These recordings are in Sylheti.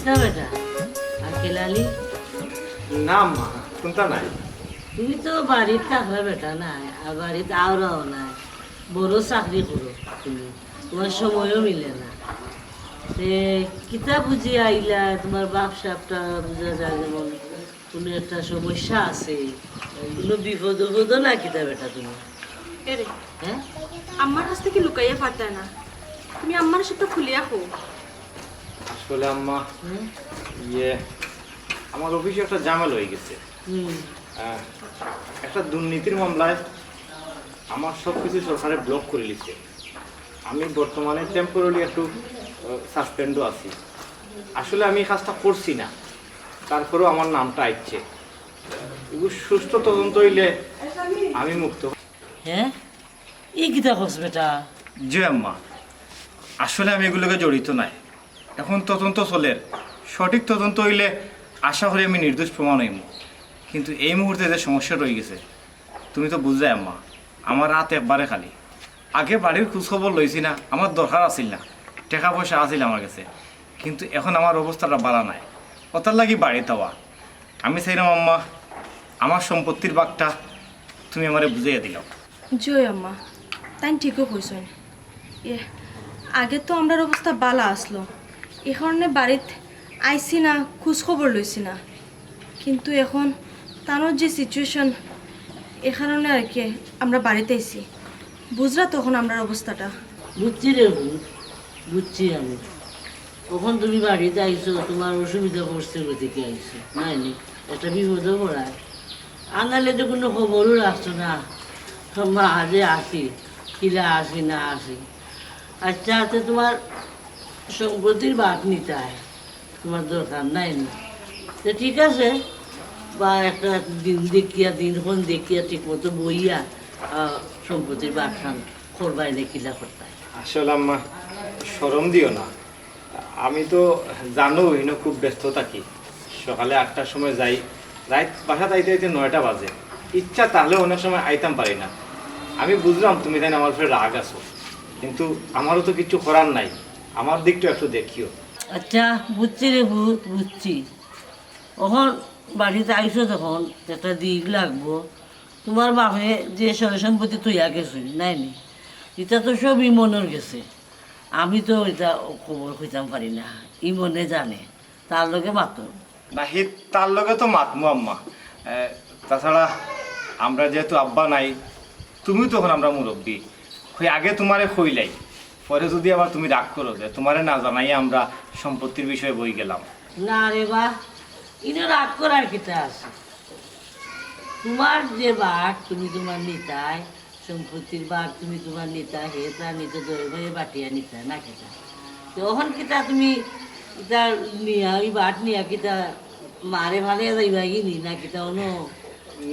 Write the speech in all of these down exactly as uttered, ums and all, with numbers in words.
না বেটা, আর কেলালি? না মা, কুন্তা নাই। তুমি তো বাড়িত থাকরা বেটা নায়, আর বাড়িত আওরাও নায়, বড় চাকরি করো তুমি, তুমার সময়ও মিলে না। তে কিতা বুঝি আইলা, তুমার ভাব-সাবটা বুঝা যায় যেমন কুনু একটা সমস্যা আছে, কুনু বিপদ-আপদ না কিতা বেটা তুমি? এরে, হ্যাঁ? আম্মার কাছ থাকি লুকাইয়া পারতায় না, তুমি আম্মারে সবটা খুলিয়া কও। আসলে আম্মা, হুম? ইয়ে, আমার অফিসে একটা ঝামেলা অইগেছে। হুম। আহ, একটা দুর্নীতির মামলায় আমার সবকিছু সরকারে ব্লক করিলিছে। আমি বর্তমানে টেম্পোরারি একটু, আহ, সাসপেন্ডও আছি। আসলে আমি এই কাজটা করছি না, তারপরেও আমার নামটা আইছে। এগুর সুষ্ঠু তদন্ত অইলে আমি মুক্ত। হ্যাঁ? ই কিতা কস বেটা? জি আম্মা, আসলে আমি এগুর লগে জড়িত নায়। এখন তদন্ত চলের, সঠিক তদন্ত অইলে আশা করি আমি নির্দোষ প্রমাণ অইমু। কিন্তু এই মুহূর্তে যে সমস্যাটা অইগেছে, তুমি তো বুঝরায় আম্মা, আমার আত একবারে খালি। আগে বাড়ির খোঁজ খবর লইছি না, আমার দরকার আছিল না, টেকা-পয়সা আছিল আমার গেছে, কিন্তু এখন আমার অবস্থাটা ভালা নায়, অতার লাগি বাড়িত আওয়া। আমি চাইরাম আম্মা, আমার সম্পত্তির ভাগটা তুমি আমারে বুঝাইয়া দিলাও। জি অয় আম্মা, তাইন ঠিকউ কইছইন। এ, আগে তো আমরার অবস্থা ভালা আছলো, ই কারণে বাড়িত আইছি না, খোঁজ খবর লইছি না। কিন্তু এখন তানর যে সিচুয়েশন, ই কারণে আর কি আমরা বাড়িত আইছি। বুঝরা তো এখন আমরার অবস্থাটা। বুঝছি রে পুত, বুঝছি আমি। অখন তুমি বাড়িত আইছো, তুমার অসুবিধা পড়ছে গতিকে আইছো, নায় নি? একটা বিপদো পড়ায়। আনালে তো কুনু খবরও রাখছো না, মা যে আছি, কিলা আছি না আছি। আচ্ছা, আচ্ছা, তুমার সম্পত্তির ভাগ নিতায়, তুমার দরকার নায় নি। তো ঠিক আছে, বা একটা দিন দেখিয়া, দিনক্ষণ দেখিয়া ঠিক মতো বইয়া, আহ, সম্পত্তির ভাগখান করবায় নে, কিলা করতায়। আসলে আম্মা, শরম দিও না, আমি তো জানো ইনো খুব ব্যস্ত থাকি। সকালে আটটার সময় যাই, রাইত বাসাত আইতে আইতে নয়টা বাজে। ইচ্ছা থাকলেও অনেক সময় আইতাম পারি না। আমি বুঝরাম তুমি তাইন আমার উপরে রাগ আছো, কিন্তু আমারও তো কিচ্ছু করার নাই, আমার দিকটা একটু দেখিও। আচ্ছা, বুঝছি রে পুত, বুঝছি। অখন বাড়িত আইছো যখন, একটা দিক লাগবো। তুমার বাপে যে সয় সম্পত্তি থইয়া গেছইন, নায় নি? ইতা তো সব ইমনর গেছে। আমি তো ইতা খবর কইতাম পারি না, ইমনে জানে, তার লগে মাতো। নাহিদ, তার লগে তো মাতমু আম্মা। এ, তাছাড়া আমরা যেহেতু আব্বা নাই, তুমি তো অখন আমরার মুরব্বি, অই আগে তুমারে কইলাই, পরে যুদি আবার তুমি রাগ করো যে তুমারে না জানাইয়া আমরা সম্পত্তির বিষয়ে বই গেলাম। না রে বা, ইনো রাগ করার কিতা আছে? তুমার যে ভাগ তুমি তুমার নিতায়, সম্পত্তির ভাগ তুমি তুমার নিতায়, হে তা নিতো, দুইও ভাইয়ে বাটিয়া নিতায় না কিতা? তো অখন কিতা তুমি ইতা নিয়া, ই ভাগ নিয়া কিতা মারে ফালাইয়া যাইবায়গি নি না কিতা অনো?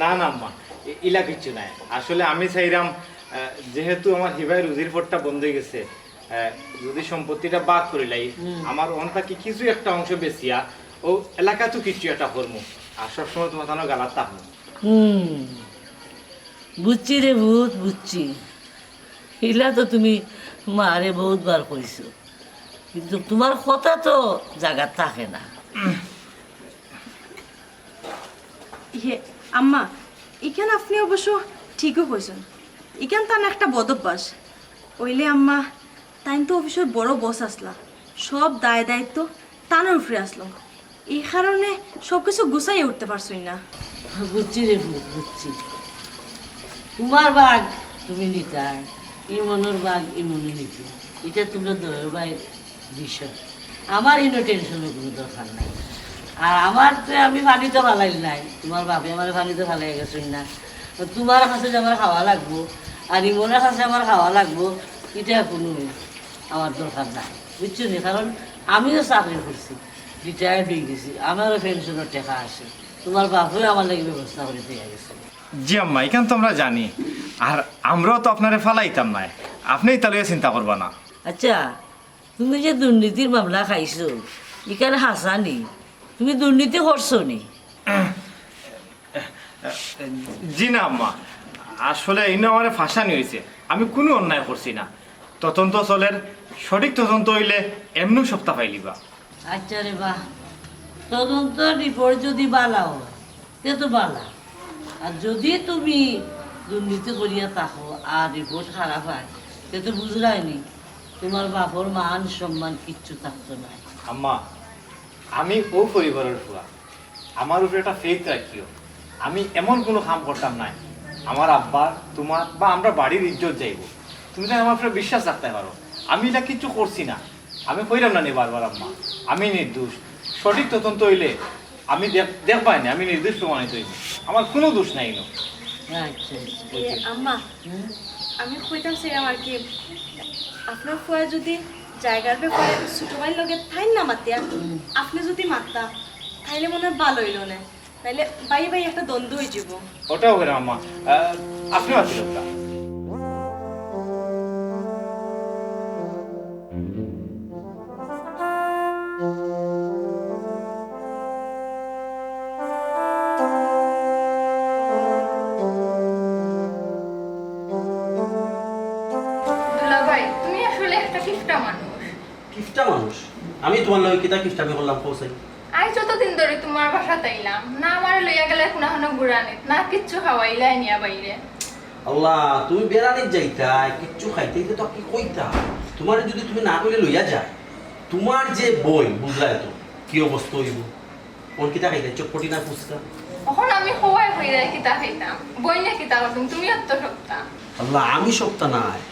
না, না, আম্মা, ই-, ইলা কিচ্ছু নাই। আসলে আমি চাইরাম, আহ, যেহেতু আমার হিবায় রুজির পথটা বন্ধ অইগেছে, আহ, যুদি সম্পত্তিটা ভাগ করিলাই, হুম। আমার অন থাকি কিছু একটা অংশ বেচিয়া, অউ এলাকাত কিছু একটা করমু। আর সবসময় তুমার তানর গালাত থাকমু। হুম, বুঝছি রে পুত, বুঝছি। ইলা তো তুমি মারে বউত বার কইছো, কিন্তু তুমার কথা তো জাগাত থাকে না। ইয়ে, আম্মা, ইখান আপনে অবশ্য ঠিকউ কইছইন। ইখান তান একটা বদ অভ্যাস। অইলে আম্মা, তাইন তো অফিসর বড় বস আছলা, সব দায় দায়িত্ব তানর উপরে আছলো। ই কারণে সবকিছু গুছাইয়া উঠতে পারছইন না। বুঝছি রে পুত, বুঝছি। তুমার ভাগ তুমি নিতায়, ইমনর ভাগ ইমনে নিতো। ইটা তুমরা দুইও ভাইর বিষয়। আমার ইনো টেনশনর কুনু দরকার নাই। আর আমার তো আমি পানিত ফালাইল নাই, তুমার বাপে আমারে পানিত ফালাইয়া গেছইন না। তো তুমার কাছে যে আমার খাওয়া লাগবো, আর ইমনর কাছে আমার খাওয়া লাগবো, ইটা কুনু আমার দরকার নাই, বুঝছো নি? কারণ আমিও চাকরি করছি, রিটায়ার্ড অইগেছি, আমারও পেনশনর টেকা আছে, তুমার বাপেও আমার লাগি ব্যবস্থা করি দিয়া গেছে। জি আম্মা, ইখান তো আমরা জানি, আর আমরাও তো আপনারে ফালাইতাম নায়, আপনে ইতা লইয়া চিন্তা করবা না। আচ্ছা, তুমি যে দুর্নীতির মামলা খাইছো, ইখান হাছা নি? তুমি দুর্নীতি করছো নি? জি না আম্মা, আসলে ইনো আমারে ফাঁসানি অইছে, আমি কুনু অন্যায় করছি না। তদন্ত চলের, সঠিক তদন্ত অইলে এমনেউ সবটা পাইলিবা। আচ্ছা রে বা, তদন্ত রিপোর্ট যদি বালা অয়, তে তো বালা। আর যদি তুমি দুর্নীতি করিয়া থাকো আর রিপোর্ট খারাপ অয়, তে তো বুঝরায়নি, তুমার বাপর মান সম্মান কিচ্ছু থাকতো নায়। আম্মা, আমি অউ পরিবারর ফুয়া, আমার উপরে একটা ফেইথ রাখিও। আমি এমন কুনু কাম করতাম নায়, আমার আব্বার, তুমার বা আমরার বাড়ির ইজ্জত যাইবো। তুমি তো আমার উপরে বিশ্বাস রাখতায় পারো। আমি ইলা কিচ্ছু করছি না। আমি কইরাম না নি বারবার আম্মা, আমি নির্দোষ। সঠিক তদন্ত অইলে আমি দেখ-, দেখবায়নি, আমি নির্দোষ প্রমাণিত অইমু। আমার কুনু দোষ নাই ইনো। আচ্ছা, আচ্ছা। এ, আম্মা, হুম? আমি কইতাম চাইরাম আর কি, আপনার ফুয়া যদি জাগার ব্যাপারে ছোট ভাইর লগে তাইন না মাতিয়া, হুম। আপনে যদি মাততা, তাইলে মনে অয় ভালা অইলো নে। তাইলে ভাইয়ে ভাইয়ে একটা দ্বন্দ্ব অইযিবো। ওটাও কইরাম আম্মা। আহ, আপনে মাতি লোকটা। দুলাভাই, তুমি আসলে একটা কিপটা মানুষ। কিপটা মানুষ? আমি তুমার লগে কিতা কিপটামি করলাম, কও চাই? আইজ অতদিন ধরি তুমার বাসাত আইলাম না, আমারে লইয়া গেলায় কুনু কুনু ঘুরানিত, না কিচ্ছু খাওয়াইলায় নিয়া বাইরে। আল্লাহ, তুমি বেড়ানিত যাইতায়, কিচ্ছু খাইতায় তো কি কইতা? তুমারে যদি তুমি না কইলে লইয়া যায়, তুমার যে বইন, বুঝরায় তো কি অবস্থা অইবো। অখন কিতা খাইতায়, চটপটি না ফুচকা? অখন আমি কওয়ায় কইরায় কিতা খাইতাম, বইনে কিতা করতাম, তুমি অত শক্তা। আল্লাহ, আমি শক্তা নায়,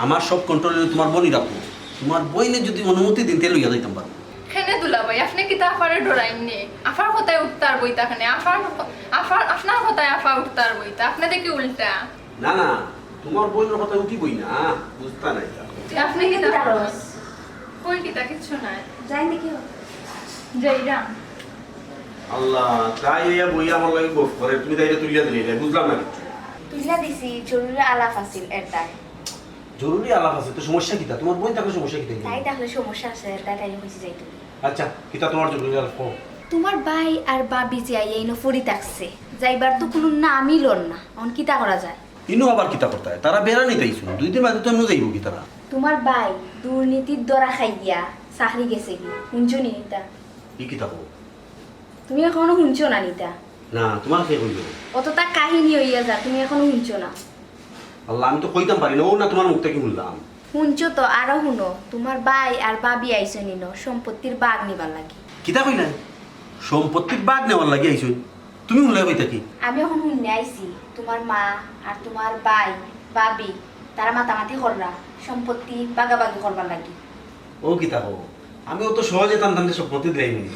আমার সব কন্ট্রোল অইলে তুমার বইনই রাখবো। তুমার বইনে যদি অনুমতি দিন, তে লইয়া যাইতাম পারমু। কেনে দুলাভাই, আপনে কিতা আফারে ডরাইন নি? আফার কথায় উঠতা আর বইতা কেনে? আফার, আফার, আপনার কথায় আফা উঠতা আর বইতা, আপনে দেখি উল্টা। না, না, তুমার বইনর কথায় উঠিবই না, বুঝতা নায় তা। তে আপনে কিতা করস? কই কিতা, কিচ্ছু নায়। যাই দেখি। যাইরাম। আল্লাহ, তাই অইয়া বইয়া আমার লগে গফ করে, তুমি তাইরে তুলিয়া দিলে, বুঝলাম না কিচ্ছু। তুলিয়া দিছি, জরুরি আলাপ আছিল এর দায়। জরুরি আলাপ আছে, তো সমস্যা কিতা? তুমার বইন থাকলে সমস্যা কিতা? তাই থাকলে সমস্যা আছে, তাই তাইলে কইছি যাইতো। আচ্ছা, কিতা তুমার জরুরি আলাপ, কও। তুমার ভাই আর ভাবি যে আইয়া ইনো পড়ি থাকছে, যাইবার তো কুনু নামই লর না, অখন কিতা করা যায়? ইনো আবার কিতা করতায়? তারা বেড়ানিত আইছইন, দুই দিন বাদে তো এমনেও যাইবোগি তারা। তুমার ভাই দুর্নীতির ধরা খাইয়া চাকরি গেছেগি, হুনছো নি ইতা? ই কিতা কও? তুমি অখনো হুনছো না নি ইতা? না, তুমারে কে কইলো? অততা কাহিনী অইয়া যা, তুমি অখনো হুনছো না। আল্লাহ, আমি তো কইতাম পারি না, অউ না তুমার মুখ থাকি হুনলাম। হুনছো তো, আরো হুনো, তুমার ভাই আর ভাবি আইছইন ইনো সম্পত্তির ভাগ নিবার লাগি। কিতা কইলায়? সম্পত্তির ভাগ নেওয়ার লাগি আইছইন? তুমি হুনলায় কই থাকি? আমি অখন হুনিয়া আইছি, তুমার মা আর তুমার ভাই, ভাবি, তারা মাতামাতি কররা সম্পত্তি ভাগাভাগি করবার লাগি। অউ কিতা কও? আমি অত সহজে তান তানরে সম্পত্তি দিলাইমু নি?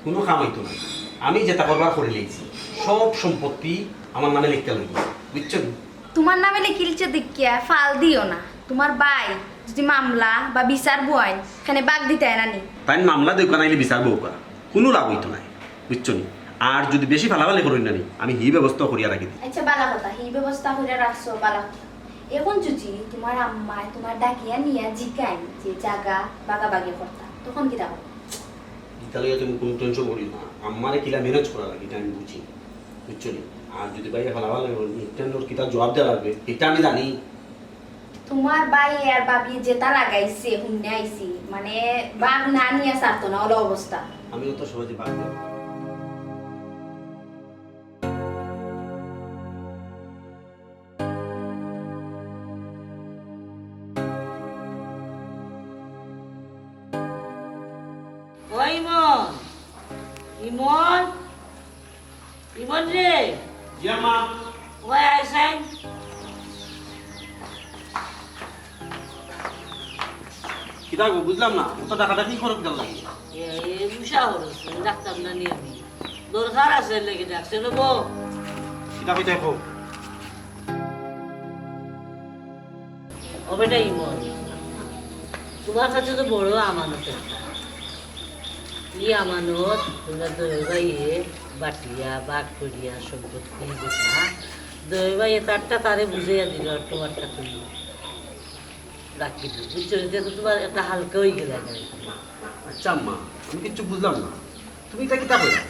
কুনু কাম অইতো নায়। আমি যেতা করবার করিলাইছি, সব সম্পত্তি আমার নামে লেখিয়া লইছি, বুঝছো নি? তুমার নামে লেখিলিছে দেখিয়া ফাল দিও না। তুমার ভাই যদি মামলা বা বিচার বওয়াইন, কেনে ভাগ দিতায় না নি? তাইন মামলা দেউক্কা নাইলে বিচার বউক্কা, কুনু লাভ অইতো নায়, বুঝছো নি? আর যদি বেশি ফালাফালি করইন না নি, আমি হি ব্যবস্থা করিয়া রাখি দিমু। আচ্ছা, বালা কথা, হি ব্যবস্থা করিয়া রাখছো, বালা কথা। অখন যদি তুমার আম্মায় তুমারে ডাকিয়া নিয়া জিকাইন যে জাগা ভাগাভাগি করতা, তখন কিতা করতা? ইতা লইয়া তুমি কুনু টেনশন করিও না, আম্মারে কিলা ম্যানেজ করা লাগে, ইটা আমি বুঝি, বুঝছো নি? আর যদি ভাইয়ে ফালাফালি করইন, ইটা কিতা জবাব দেওয়া লাগবো, ইটা আমি জানি। তুমার ভাই আর ভাবি যেতা লাগাইছে, হুনিয়া আইছি, মানে, ভাগ না নিয়া ছাড়তো না, অলা অবস্থা। আমি অত সহজে ভাগ দেব না। ও ইমন, ইমন, ইমন রে। জি আম্মা। ওই আইসাইন। কিতা গো, বুঝলাম না, অত ডাকাডাকি করো কিতার লাগি? এ, এ, উষা হরস, ডাকতাম না নি আমি। দরকার আছে লাগি ডাকছে না গো। কিতা কইতায় কও। ও বেটা ইমন, তুমার কাছে তো বড় আমানত একটা। ই আমানত তুমরা দুই ভাইয়ে বাটিয়া, ভাগ করিয়া সম্পত্তি যেতা, দুই ভাইয়ে তারটা তারে বুঝাইয়া দিলাও, আর তুমারটা তুমি রাখি দিও, বুঝছো? ইতে তো তুমার একটা হালকা অইগেলো। আচ্ছা আম্মা, আমি কিচ্ছু বুঝলাম না, তুমি ইতা কিতা কইলা?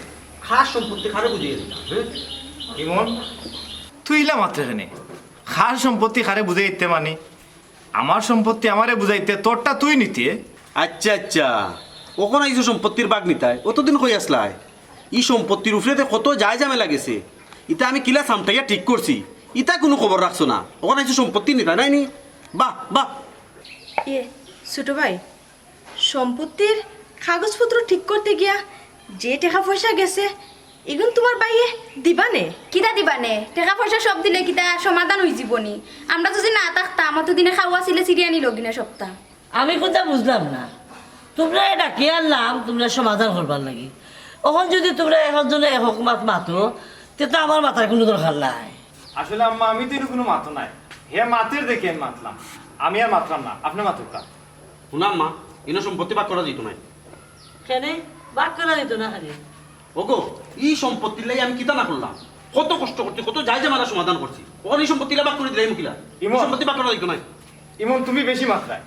কার সম্পত্তি কারে বুঝাইয়া দিতাম, হ্যাঁ? ইমন, তুই ইলা মাতরে কেনে? কার সম্পত্তি কারে বুঝাইতে মানে? আমার সম্পত্তি আমারে বুঝাইতে, তোরটা তুই নিতে। আচ্ছা, আচ্ছা, অখন আইছো সম্পত্তির ভাগ নিতায়, অতদিন কই আছলায়? ই সম্পত্তির উপরে তে কত যায় ঝামেলা গেছে, ইতা আমি কিলা সামটাইয়া ঠিক করছি, ইতা কুনু খবর রাখছো না। অখন আইছো সম্পত্তি নিতায়, নায় নি? বাহ, বাহ। ইয়ে, ছোট ভাই, সম্পত্তির কাগজপত্র ঠিক করতে গিয়া যে টেকা পয়সা গেছে, ইগুন তুমার ভাইয়ে দিবা নে? কিতা দিবা নে? টেকা পয়সা সব দিলে কিতা সমাধান অইযিবো নি? আমরা যুদি না থাকতাম, অতদিনে খাওয়া ছিলে সিরিয়ানি লগিনে সপ্তাহ। আমি কুন্তা বুঝলাম না। তুমরারে ডাকি আনলাম তুমরার সমাধান করবার লাগি। অখন যুদি তুমরা একজনে এক মাত মাতো, তে তো আমার মাতার কুনু দরকার নাই। আসলে আম্মা, আমি তো ইনো কুনু মাতো নাই। হে মাতের দেখি আমি মাতলাম। আমি আর মাতরাম না, আপনে মাতুক্কা। হুনো আম্মা, ইনো সম্পত্তি ভাগ করা যাইতো নায়। কেনে? ভাগ করা যাইতো না কেনে? ওগো, ই সম্পত্তির লাগি আমি কিতা না করলাম? কত কষ্ট করছি, কত যায় ঝামেলা সমাধান করছি। অখন ই সম্পত্তিলা ভাগ করি দিলাইমু কিলা? ইমন। সম্পত্তি ভাগ করা যাইতো নায়। ইমন, তুমি বেশি মাতরায়।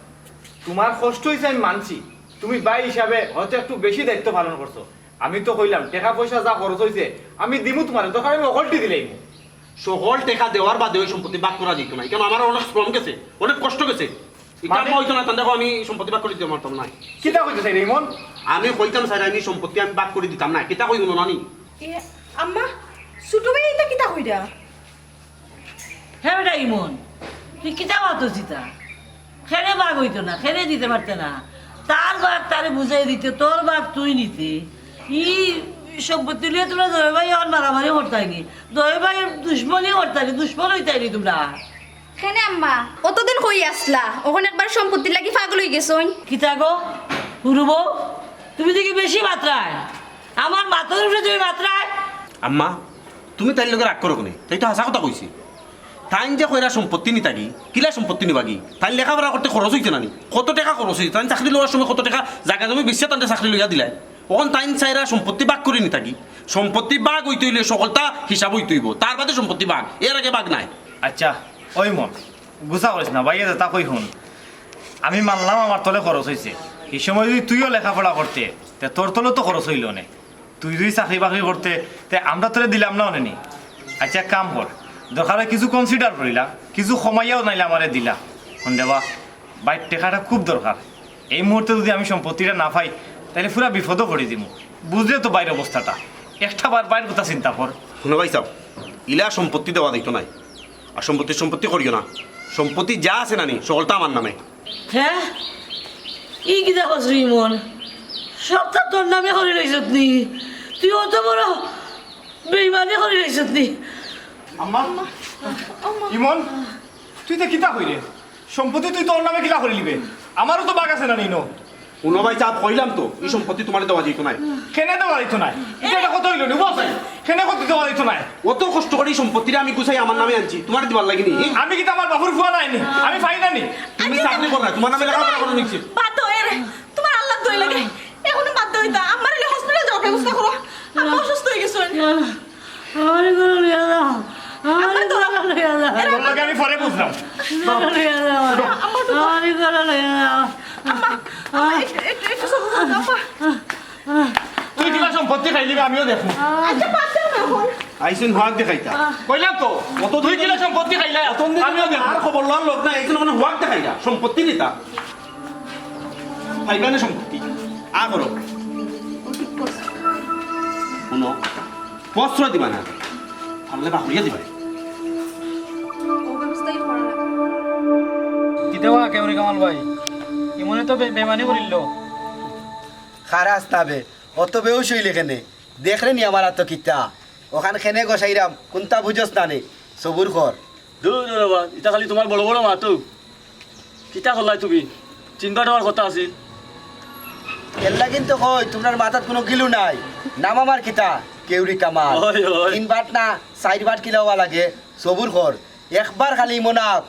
তুমার কষ্ট অইছে আমি মানছি, তুমি ভাই হিসাবে হয়তো একটু বেশি দায়িত্ব পালন করছো। আমি তো কইলাম, টেকা পয়সা যা খরচ অইছে আমি দিমু তুমারে, দরকার আমি অকলটি দিলাইমু। সকল টেকা দেওয়ার বাদে ওই সম্পত্তি ভাগ করা যাইতো নায়, কারণ আমার অনেক শ্রম গেছে, অনেক কষ্ট গেছে। ইটা মানে? আম্মা অইতো না, তান দেখো আমি সম্পত্তি ভাগ করি দিতাম পারতাম নায়। কিতা কইতে চাইরে ইমন? আমি কইতাম চাইরাম আমি সম্পত্তি আমি ভাগ করি দিতাম নায়, কিতা কই হুনো না নি? এ, আম্মা, ছোট ভাই ইতা কিতা কইরা? হে বেটা ইমন, তুই কিতা মাতস ইতা? কেনে ভাগ অইতো না, কেনে দিতে পারতে না? তার ভাগ তারে বুঝাই দিতে, তোর ভাগ তুই নিতে। ই সম্পত্তি লইয়া তুমরা দুই ভাই অখন মারামারি করতায় নি, দুই ভাই দুশমনি করতায় নি, দুশমন অইতায় নি তুমরা। কেনে আম্মা, অতদিন কই আছলা? অখন একবার সম্পত্তির লাগি পাগল অইগেছইন। কিতা গো, হুরু বউ, তুমি দেখি বেশি মাতরায়। আমার মাতর উপরে তুমি মাতরায়। আম্মা, তুমি তাইর লগে রাগ করো কেনে? তাই তো হাছা কথা কইছে। তাইন যে কইরা সম্পত্তি নিতাগি, কিলা সম্পত্তি নিবাগি? তাইন লেখাপড়া করতে খরচ অইছে না নি? কত টেকা খরচ অইছে? তাইন চাকরি লওয়ার সময় কত টেকা জাগা জমি বেচিয়া তানরে চাকরি লইয়া দিলায়। অখন তাইন চাইরা সম্পত্তি ভাগ করি নিতাগি। সম্পত্তি ভাগ অইতে অইলে সকলতা হিসাব অইতে অইবো। তার বাদে সম্পত্তি ভাগ, এর আগে ভাগ নায়। আচ্ছা, ওই মন, গুছা করিস না, ভাইয়ে যেতা কই হুন। আমি মানলাম আমার তলে খরচ অইছে। হি সময় যুদি তুইও লেখাপড়া করতে, তে তোর তলেও তো খরচ অইলো নে। তুই যুদি চাকরি বাকরি করতে, তে আমরা তোরে দিলাম না অনে নি। আচ্ছা, এক কাম কর, দরকার অয় কিছু consider করিলা, কিছু কমাইয়াও নাইলে আমারে দিলা। হুন রে বা, ভাইর টেকাটা খুব দরকার। এই মুহূর্তে যুদি আমি সম্পত্তিটা না পাই, তাইলে পুরা বিপদো পড়ি দিমু। বুঝলে তো ভাইর অবস্থাটা। একটা বার ভাইর কথা চিন্তা কর। হুনো ভাইসাব, ইলা সম্পত্তি দেওয়া যাইতো নায়। আর সম্পত্তি, সম্পত্তি করিও না। সম্পত্তি যা আছে না নি, সকলতা আমার নামে। হে? ই কিতা কস রে ইমন? সবতা তোর নামে করি লইছত নি? তুই অত বড় বেইমানি করি লইছত নি? আম্মা? ইমন? তুই ইতা কিতা কইরে? সম্পত্তি তুই তোর নামে কিলা করিলিবে? আমারও তো ভাগ আছে না নি ইনো? হুনো ভাইসাব, কইলাম তো, ই সম্পত্তি তুমারে দেওয়া যাইতো নায়। কেনে দেওয়া যাইতো নায়? ইটা একটা কথা অইলো নি, বল ভাই। কেনে কথা দেওয়া যাইতো নায়? অত কষ্ট করি ই সম্পত্তিরে আমি গুছাই আমার নামে আনছি, তুমারে দিবার লাগি নি? আমি কিতা আমার বাপর ফুয়া নায় নি? আমি পাই না নি? তুমি চাকরি করো না, তুমার নামে লেখাপড়া করো নিশ্চয়। বাদ দেও এরে, তুমার আল্লার দোয়াই লাগে। এখনো বাদ দেও ইতা। আম্মারে লইয়া হসপিটাল যাওয়ার ব্যবস্থা করো। আম্মা অসুস্থ অইগেছইন। আমারে ঘরো লইয়া যাও। আমারে ঘরো লইয়া যাও। তোর লগে আমি পরে বুঝলাম। ঘরো লইয়া যাও। আমারে ঘরো লইয়া যাও। আম্মা, আম্মা, একটু, একটু, একটু সবুর করো, আম্মা। তুই কিলা সম্পত্তি খাইলিবে, আমিও দেখমু। আচ্ছা, বাদ দেও না এখন। আইছইন হক দেখাইতা। কইলাম তো, অত তুই কিলা সম্পত্তি খাইলা, আমিও দেখমু। আর খবর লওয়ার লোক না, একজন মানে হক দেখাইতা, সম্পত্তি নিতা। পাইবা নে সম্পত্তি। আ করো। হুনো, প্রশ্রয় দিবা না। পারলে বাহুরিয়া দিবা। কিতা বা কেউরি কামাল ভাই? ইমনে তো বে-, বেমানি করিল। খারাস না বে, অত বেউস অইলে কেনে? দেখরে নি আমার আতো কিতা? অখান কেনে গসাইরাম, কুন্তা বুঝস না নে? সবুর কর। দূর, দূর বাবা, ইতা খালি তুমার বড় বড় মাতো। কিতা করলায় তুমি? তিনবার অওয়ার কথা আছিল। এরলাগিন তো কই, তুমরার মাথাত কুনু গিলু নাই। নাম আমার কিতা? কেউরি কামাল। অয়, অয়। তিনবার না, চাইরবার কিলা অওয়া লাগে, সবুর কর। একবার খালি ইমন আউক।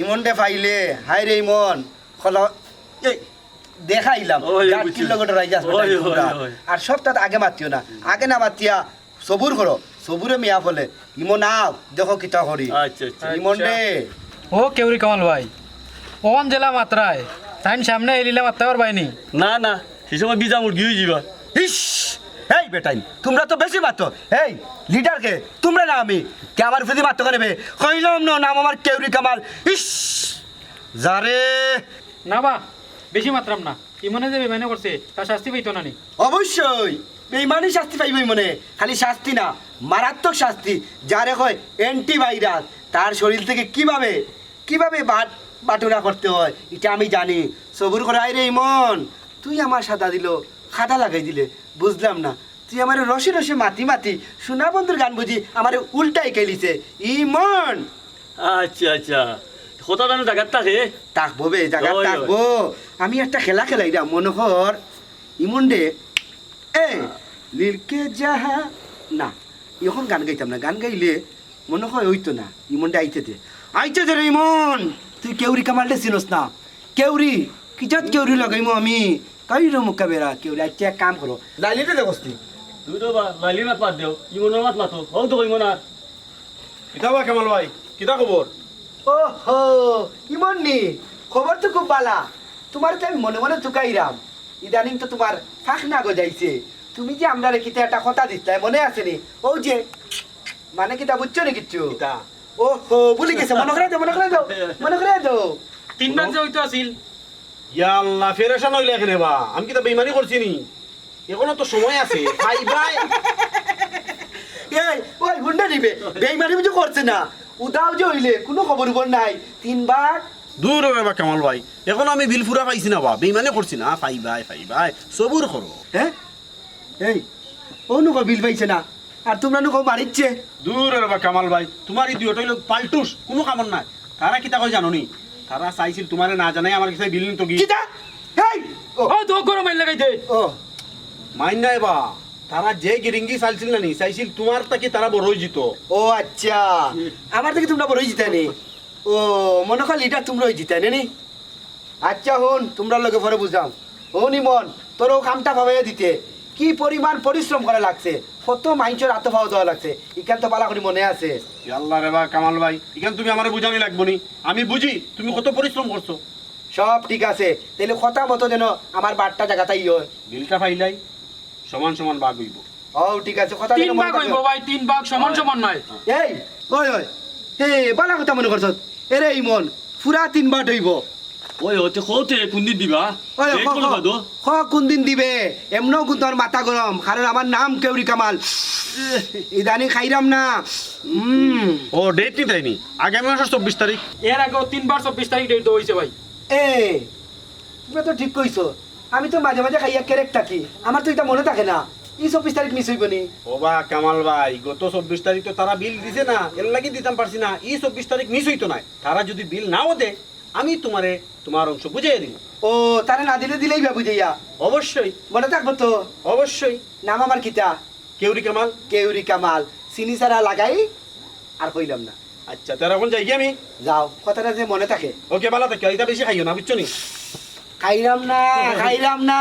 ইমনরে পাইলে, হায়রে ইমন, খলা, এই, দেখাইলাম। অয়, অয়, গাটকির বুঝছি। লগে ডরাই যাস বেটা, অয়, অয়, তুমরা। অয়। আর সবতাত আগে মাতিও না। আগে না মাতিয়া সবুর করো, সবুরে মিয়া ফলে। ইমন আও, দেখো কিতা করি। আচ্ছা, আচ্ছা। ইমন রে। ও কেউরি কামাল ভাই, অন যেলা মাতরায়, তাইন সামনে এলিলা মাততা পারবায় নি? না, না, হি সময় বিজা মুরগি অইযিবা। ইস, এই বেটাইন, তুমরা তো বেশি মাতো। এই, লিডার কে? তুমরা না আমি? কে আমার ফিদি মাতো কেনে বে? কইলাম না, নাম আমার কেউরি কামাল। ইস, যারে। না বা, বেশি মাতরাম না। ইমনে যে বেইমানি করছে, তার শাস্তি পাইতো না নি? অবশ্যই, বেইমানি শাস্তি পাইবো ইমনে। খালি শাস্তি না, মারাত্মক শাস্তি। যারে কয় অ্যান্টিভাইরাস, তার শরীর থেকে কিভাবে, কিভাবে বাট-, বাটুরা করতে হয়, ইটা আমি জানি। সবুর কর। আয় রে ইমন, তুই আমার সাদা দিল, খাদা লাগাই দিলে, বুঝলাম না। তুই আমারে রসে রসে মাতি মাতি সোনা বন্ধুর গান বুঝি আমারে উল্টাই খেলিছে। ইমন! আচ্ছা, আচ্ছা। কথা জানো জাগাত থাকে? থাকবো বে, জাগাত ওই, ওই। থাকবো। আমি একটা খেলা খেলাইরাম, মনো কর। ইমন রে, এ, লিলকে যাহা, না, এখন গান গাইতাম না, গান গাইলে মনো কয় অইতো না। ইমন রে আইতে দে, আইতে দে রে ইমন। তুই কেউরি কামালরে চিনস না? কেউরি, কিজাত কেউরি লাগাইমু আমি? কাইরো মুখা বেড়া কেউরি। আচ্ছা, এক কাম করো, লাইলিটা দে বস্তি। তুই তো বা লাইলির মাত বাদ দেও, ইমনর মাত মাতো, হউ তো ইমন আর। কিতা বা কামাল ভাই, কিতা খবর? ওহো, ইমন নি, খবর তো খুব বালা। তোমারে তো আমি মনে মনে তুকাইরাম, ইদানিং তো তোমার ফাঁক না গজাইছে। তুমি যে আমরারে কিতা একটা কথা দিছলায়, মনে আছে নি? ও যে, মানে কিতা বুঝছো নি কিচ্ছু? কিতা? ওহো, ভুলি গেছে, মনে করে দাও, মনে করে দাও, মনে করে দাও। তিন মাস যে হইতো আছিল। ইয়া আল্লাহ, ফেরেশান হইলে এখানে বা, আমি কিতা বেইমানি করছি নি? এখনো তো সময় আছে, ভাই ভাই। এই, ওই হুন্ডা নিবে, বেইমানি বুঝি করছে না। উদাও যে হইলে কোনো খবর উপর নাই। তিনবার। দূর রে বা কামাল ভাই, এখন আমি বিল ফুরা পাইছি না বা, বেইমানি করছি না, ভাই ভাই, ভাই ভাই, সবুর করো। হ্যাঁ? এই, ও নুকো বিল পাইছে না, আর তোমরা নুকো মারিচ্ছে। দূর রে বা কামাল ভাই, তোমার এই দুইটাই লোক পাল্টুস, কোনো কামর নাই। তারা কিতা কয় জানো নি? তারা চাইছিল তোমারে না জানাই আমার কাছে বিল নিতো কি? কিতা? এই, ও। ও, তো গরম মাইর লাগাই দে। ও। মাইর নাই বা, তারা যে গিরিঙ্গি চাইছিল না নি, চাইছিল তোমার থাকি তারা বড় হয়ে যেত। ও আচ্ছা, হুম। আমার থাকি তোমরা বড় হয়ে যেতে নি। ও, মনে কর লিডার তোমরা হয়ে যেতে নি। আচ্ছা হুন, তোমরার লগে পরে বুঝাম। হুন ইমন, তোর ও কামটা ভাবাইয়া দিতে কি পরিমাণ পরিশ্রম করা লাগছে, কত মাইনষর আতো পাও দেওয়া লাগছে, ইখান তো বালা করি মনে আছে। ইয়াল্লা রে বা কামাল ভাই, ইখান তুমি আমারে বুঝানি লাগবো নি, আমি বুঝি তুমি কত পরিশ্রম করছো। সব ঠিক আছে, তাইলে কথা মতো যেন আমার বাটটা জাগাত আই হয়। বিলটা পাইলাই, সমান সমান ভাগ হইব। ও ঠিক আছে, কথা তিন যেন মনে ভাগ থাকে। হইব ভাই, তিন ভাগ সমান সমান নয়। এই, ওই, ওই, হে, বালা কথা মনে করছস। এরে ইমন, পুরা তিন ভাগ হইব। ওই, ওতে কওতে কোন দিন দিবা? ওই, এই, ক, কোন ক, বাদো? ক, কোন দিন দিবে? এমনও কিন্তু আমার মাথা গরম, কারণ আমার নাম কেউরি কামাল। ইদানি খাইরাম না। হুম। ও, ডেট নি তাই নি? আগামী মাসের চব্বিশ তারিখ। এর আগেও তিনবার চব্বিশ তারিখ ডেট দেওয়া হইছে ভাই। এ, তুমি তো ঠিক কইছো। আমি তো মাঝে মাঝে খাইয়া কেরেক থাকি। আমার তো এটা মনে থাকে না। এই চব্বিশ তারিখ মিস হইব নি? ও বা কামাল ভাই, গত চব্বিশ তারিখ তো তারা বিল দিছে না, এর লাগি দিতাম পারছি না। এই চব্বিশ তারিখ মিস হইতো নায়। তারা যদি বিল নাও দে, আমি তোমারে তোমার অংশ বুঝাইয়া দিব। ও, তারা না দিলে দিলেই বা বুঝাইয়া। অবশ্যই। মনে থাকবো তো? অবশ্যই। নাম আমার কিতা? কেউরি কামাল। কেউরি কামাল। চিনি ছাড়া লাগাই আর কইলাম না। আচ্ছা, তারা এখন যাই কি আমি? যাও, কথাটা যে মনে থাকে। ওকে, বালা থাকে, এটা বেশি খাইও না, বুঝছো নি? খাইলাম না, খাইলাম না।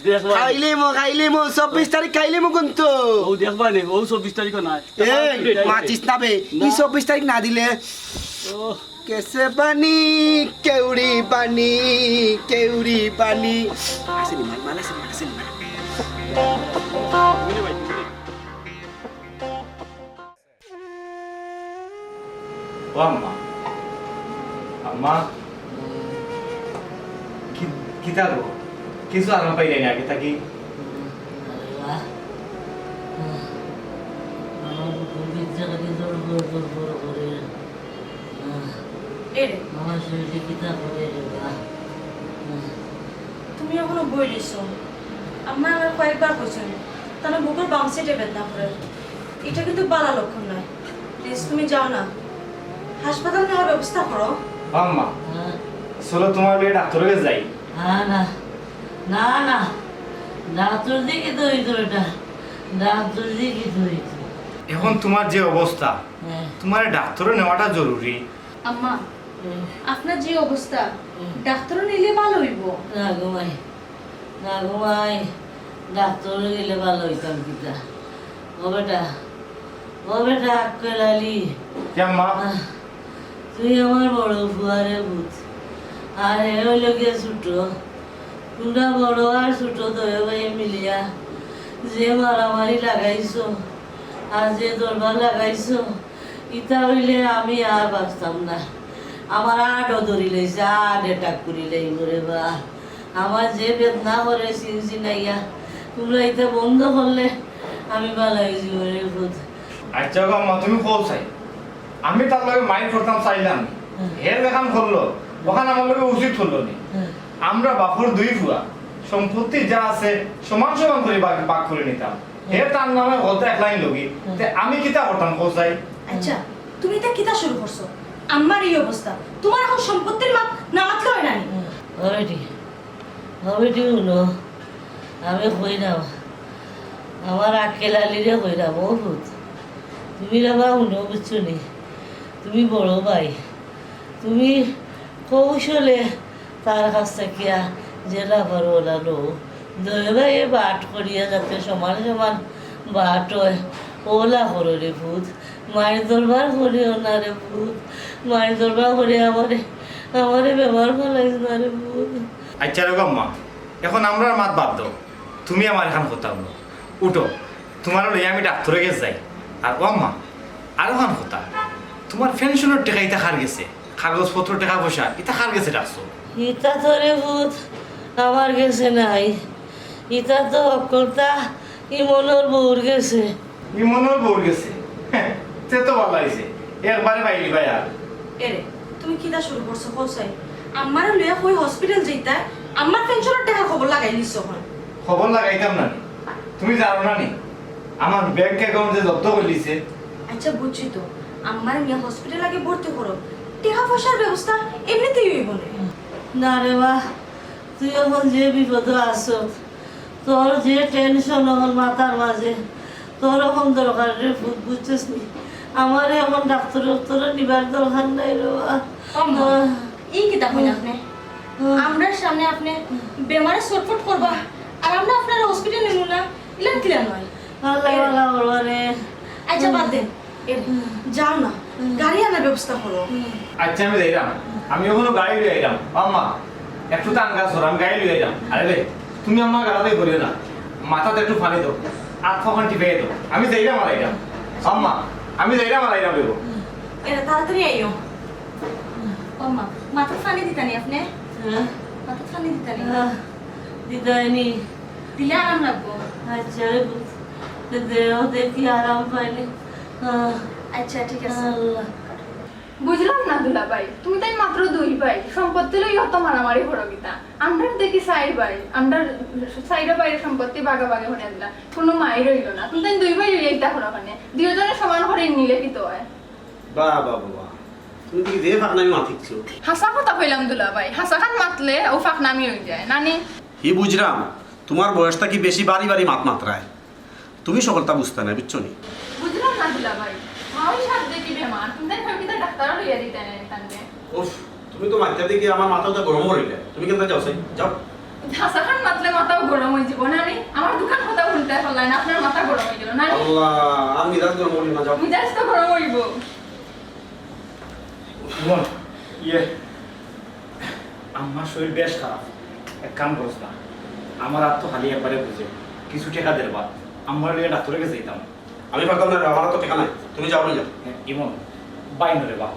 দেখবা। খাইলিমু, খাইলিমু, চব্বিশ তারিখ খাইলিমু কিন্তু। ও দেখবা নি, ও চব্বিশ তারিখও নাই। এই, মাতিস না বে, না। এই চব্বিশ তারিখ না দিলে। ও। কেসে বানি, কেউরি বানি, কেউরি বানি। আছে নি মাল, মাল আছে, মাল আছে নি মাল? ও আম্মা, আম্মা, কি, কিতা গো? কিছু আরাম পাইলে না আগে থাকি? আল্লাহ, আমার বুকুর ভিতরে খালি দড় দড় দড় দড় করে। এরে। আমার শরীরে কিতা করে রে বা? তুমি এখনো বই রইছো। আম্মা আমার কয়েকবার কইছেন, তাহলে বুকের বাম সাইডে বেদনা করে। এটা কিন্তু বালা লক্ষণ নয়। প্লিজ, তুমি যাও না, হাসপাতাল নেওয়ার ব্যবস্থা করো। আম্মা, হ্যাঁ। চলো তোমার লগে ডাক্তারের কাছে যাই। না, না, না, না, ডাক্তার দেখি তো হইতো এটা, ডাক্তার দেখি তো হইতো। এখন তোমার যে অবস্থা, হ্যাঁ। তোমার ডাক্তারে নেওয়াটা জরুরি। আম্মা, হুম। আপনার যে অবস্থা, হুম। ডাক্তারও নিলে ভালো হইব। না গো মাই, না গো মাই, ডাক্তারও গেলে ভালো হইতাম কিতা? ও বেটা, ও বেটা, আক্কেল আলী। কে আম্মা? আহ, তুই আমার বড় ফুয়ারে বুঝ, আর হে হইল গিয়া ছোট। তোমরা বড় আর ছোট দুই ভাই মিলিয়া যে মারামারি লাগাইছো, আর যে দরবার লাগাইছো, ইতা হইলে আমি আর বাঁচতাম না। আমার আডও ধরি লইছে, আড অ্যাটাক করি লইব রে বা। আমার যে বেদনা করে সিনসিনাইয়া, তুমরা ইতা বন্ধ করলে আমি ভালা অইযিমু রে পুত। আচ্ছা গো আম্মা, তুমি কও চাই, আমি তার লগে মাইর করতাম চাইলাম, হুম। হে যেখান করলো, অখান আমার লগে উচিত করলো নি। হুম। আমরা বাপর দুই ফুয়া, সম্পত্তি যা আছে সমান সমান করি ভাগ, ভাগ করি নিতাম। হে তার নামে হলতা এক লাইন লগি, হুম। তে আমি কিতা করতাম কও চাই? আচ্ছা, তুমি ইতা কিতা শুরু করছো? আম্মার ই অবস্থা, তুমার অখন সম্পত্তির মাত না মাতলে অয় না নি? হুম। Already। হবে দি হুনো, আমি কইরাম, আমার আক্কেল আলীরে কইরাম, ও পুত, তুমি রে বা হুনো, বুঝছো নি? তুমি বড় ভাই, তুমি কৌশলে তার কাছ থাকিয়া যেলা পারো অলা লও, দুইও ভাইয়ে বাট করিয়া যাতে সমান সমান বাট অয়, অলা করো রে পুত। মাইর দরবার করিও না রে পুত, মাইর দরবার করি আমারে, আমারে বেমার ফালাইছ না রে পুত। আচ্ছা রে গো আম্মা, অখন আমরার মাত বাদ দেও, তুমি আমার অখান কথা হুনো। উঠো, তুমারে লইয়া আমি ডাক্তরর গেছে যাই। আর ও আম্মা, আরোখান কথা, তুমার পেনশনর টেকা ইতা কার গেছে? কাগজপত্র, টেকা পয়সা ইতা কার গেছে রাখছো? ইতা তো রে পুত আমার গেছে নাই, ইতা তো হক্কলতা ইমনর বউর গেছে। ইমনর বউর গেছে? তে তো ভালা অইছে, একবারে পাইলি ভাই আর। এরে, তুমি কিতা শুরু করছো কও চাই? আম্মারে লইয়া কই হসপিটাল যাইতায়, আম্মার পেনশনর টেকার খবর লাগাইলিছো অখন। খবর লাগাইতাম না নি? তুমি জানো না নি আমার ব্যাংক অ্যাকাউন্ট যে জব্দ করিলিছে? আচ্ছা বুঝছি তো, আম্মারে নিয়া হসপিটাল আগে ভর্তি করো, টেকা পয়সার ব্যবস্থা এমনিতেই অইবো নে। না রে বা, তুই অখন যে বিপদো আছস, তোর যে টেনশন অখন মাথার মাঝে, তোর অখন দরকার রে পুত, বুঝছস নি? আমারে অখন ডাক্তর ডাক্তর নিবার দরকার নাই রে বা। আম্মা, আহ। ই কিতা কইন আপনে? আহ। আমরার সামনে আপনে বেমারে ছটফট করবা, আর আমরা আপনারে হসপিটাল নিমু না, ইলান কিলা নয়? আল্লাহ এ- ভালা করবা রে। আচ্ছা, বাদ দেন। এ, যাও না, হুম। গাড়ি আনার ব্যবস্থা করো। হুম। আচ্ছা, আমি যাইরাম। আমি অখনো গাড়ি লই আইরাম। আম্মা, একটু তান গাছ ধর, আমি গাড়ি লই আইরাম। আরে রে, তুমি আমার গাড়াতে করিও না। মাথাত একটু পানি দেও, আত পাখান টিপাই দেও। আমি যাইরাম আর আইরাম। আম্মা, আমি যাইরাম আর আইরাম রে গো। এরা তাড়াতাড়ি আইও। ও মা, মাথাত পানি দিতা নি আপনে? হ্যাঁ। মাথাত পানি দিতা নি? হ্যাঁ, দিতাইনি। দিলে আরাম লাগবো। আচ্ছা, ওই দে-, দেও দেখি আরাম পাইলে। হ্যাঁ। আচ্ছা, ঠিক আছে। আল্লাহ। বুঝলাম না দুলাভাই, তুমি তাইন মাত্র দুই ভাই, সম্পত্তি লইয়া অত মারামারি করো কিতা? আমরার দেখি চাইর ভাই, আমরার চাইরো ভাইর সম্পত্তি ভাগাভাগি করিয়া দিলা, কুনু মাইর অইলো না, তুমি তাইন দুই ভাই লইয়া ইতা করো কেনে? দুইওজনে সমান করি নিলে কিতা অয়? বাহ, বাহ, বাহ, বাহ। তুমি দেখি যে ফাকনামি মাতিছো। হাছা কথা কইলাম দুলাভাই, হাছাখান মাতলে অউ ফাকনামি অইযায়, না নি? হি বুঝরাম, তুমার বয়স থাকি বেশি বাড়ি বাড়ি মাত মাতরায়। তুমি হকলতা বুঝতায় নায়, বুঝছো নি? বুঝলাম না দুলাভাই, মা অউ সাপ দেখি বেমার, তুমি তাইন কইও কিতা ডাক্তারো লইয়া দিতায় নায় তানরে। উফ, তুমি তো মাততে দেখি আমার মাথাটা গরম করিলায়। তুমি কেনে যাও চাই, যাও। হাছাখান মাতলে মাথাও গরম অইযিবো, না নি? আমার দুখান কথা হুনতায় পারলায় না, আপনার মাথা গরম অইগেলো, না নি? আল্লাহ, আর মিজাজ গরম করিও না, যাও। মিজাজ তো গরম অইবো। বোন, ইয়ে, আম্মার শরীর বেশ খারাপ। এক কাম করস না, আমার আত তো খালি একবারে বুঝে, কিছু টেকা দে রে বা, আম্মারে লইয়া ডাক্তরর গেছে যাইতাম। আমি পারতাম না রে, আমার আত তো টেকা নাই, তুমি যাও না, যাও। ইমন, বাইন রে বা,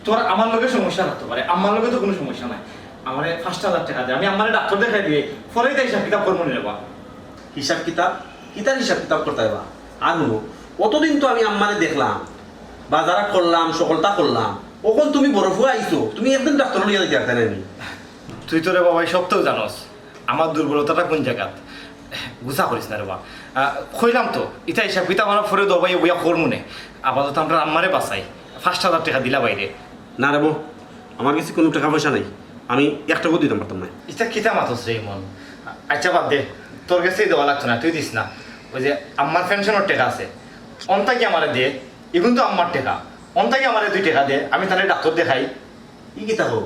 তোর আমার লগে সমস্যা থাকতো পারে, আম্মার লগে তো কুনু সমস্যা নাই। আমারে পাঁচটা হাজার টেকা দে, আমি আম্মারে ডাক্তর দেখাই দিয়া পরে ইতা হিসাব কিতাব করমু নে রে বা। হিসাব কিতাব? কিতার হিসাব কিতাব করতায় বা? আর হুনো, অতদিন তো আমি আম্মারে দেখলাম, বাজার করলাম, হকলতা করলাম, অখন তুমি বড় ফুয়া আইছো, তুমি একদিন ডাক্তরো লইয়া যাইতায় পারতায় নায় নি? তুই তো রে বাবা সবতাউ জানস, আমার দুর্বলতাটা কুন জাগাত। গুছা করিস না রে বা। আহ, কইলাম তো, ইতা হিসাব কিতাব আমরা পরে দুইও ভাইয়ে বইয়া করমু নে। আপাতত আমরা আম্মারে বাচাই। পাঁচটা হাজার টেকা দিলা বাইরে। না রে বা, আমার গেছে কুনু টেকা পয়সা নাই। আমি এক টেকাও দিতাম পারতাম নায়। ইতা কিতা মাতস রে ইমন? আচ্ছা বাদ দে, তোর গেছেই দেওয়া লাগতো না, তুই দিস না। অউ যে আম্মার পেনশনর টেকা আছে, অন থাকি আমারে দে, ইগুন তো আম্মার টেকা, অন থাকি আমারে দুই টেকা দে, আমি তানরে ডাক্তর দেখাই। ই কিতা কও?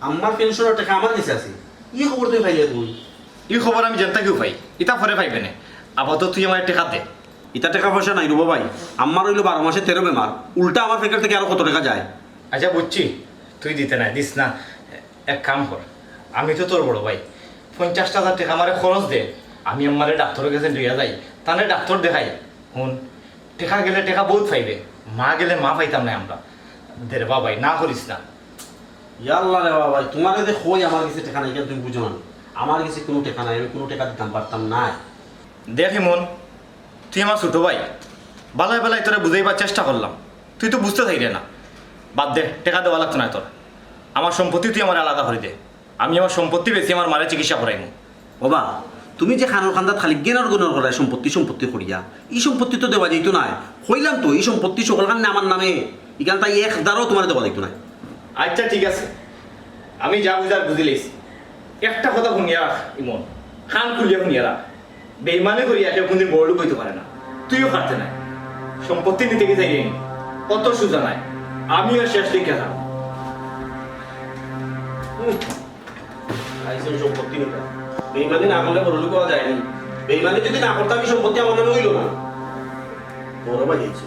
আম্মার পেনশনর টেকা আমার গেছে আছে, ই খবর তুমি পাইলে কই? ই খবর আমি যেন থাকিউ পাই, ইতা পরে পাইবে নে। আপাতত তুই আমারে টেকা দে। ইতা টেকা পয়সা নাই রে বা ভাই, আম্মার অইলো বারো মাসে তেরো বেমার, উল্টা আমার পকেট থাকি আরো কত টেকা যায়। আচ্ছা বুঝছি, তুই দিতে নায়, দিস না। এক কাম কর, আমি তো তোর বড় ভাই, পঞ্চাশটা হাজার টেকা আমারে খরচ দে, আমি আম্মারে ডাক্তরর গেছে লইয়া যাই, তানরে ডাক্তর দেখাই। হুন, টেকা গেলে টেকা বউত পাইবে, মা গেলে মা পাইতাম নায় আমরা। দে রে বা ভাই, না করিস না। ইয়াল্লা রে বা ভাই, তুমারে যে কই আমার গেছে টেকা নাই, কেনে তুমি বুঝো না? আমার গেছে কুনু টেকা নাই, আমি কুনু টেকা দিতাম পারতাম নায়। দেখ ইমন, তুই আমার ছোট ভাই, বালায় বালায় তোরে বুঝাইবার চেষ্টা করলাম, তুই তো বুঝতে চাইরে না। বাদ দে, টেকা দেওয়া লাগতো নায় তোর। আমার সম্পত্তি তুই আমারে আলাদা করি দে, আমি আমার সম্পত্তি বেচি আমার মারে চিকিৎসা করাইমু। ওবা, তুমি যে কানর কান্দাত খালি গেনর গেনর করায় সম্পত্তি সম্পত্তি করিয়া, ই সম্পত্তি তো দেওয়া যাইতো নায়। কইলাম তো, ই সম্পত্তি সকলখান আমার নামে, ইখান তাই এক দারও তুমারে দেওয়া যাইতো নায়। আচ্ছা, ঠিক আছে, আমি যা বুঝার বুঝিলাইছি। একটা কথা হুনিয়া রাখ ইমন, কান খুলিয়া হুনিয়া রাখ। বেইমানি করিয়া কেউ কুনদিন বড়লোক অইতো পারে না, তুইও পারতে নায়। সম্পত্তি নিতে গিয়া যাইনি, অত সুজা নায়। আমিও শেষ দেখিয়া যাবো। হুম। আইসো সম্পত্তি নিতা। বেইমানি না করলে বড়লোক অওয়া যায়নি। বেইমানি যদি না করতাম, ই সম্পত্তি আমার নামে অইলো না। বড় ভাই আইছে।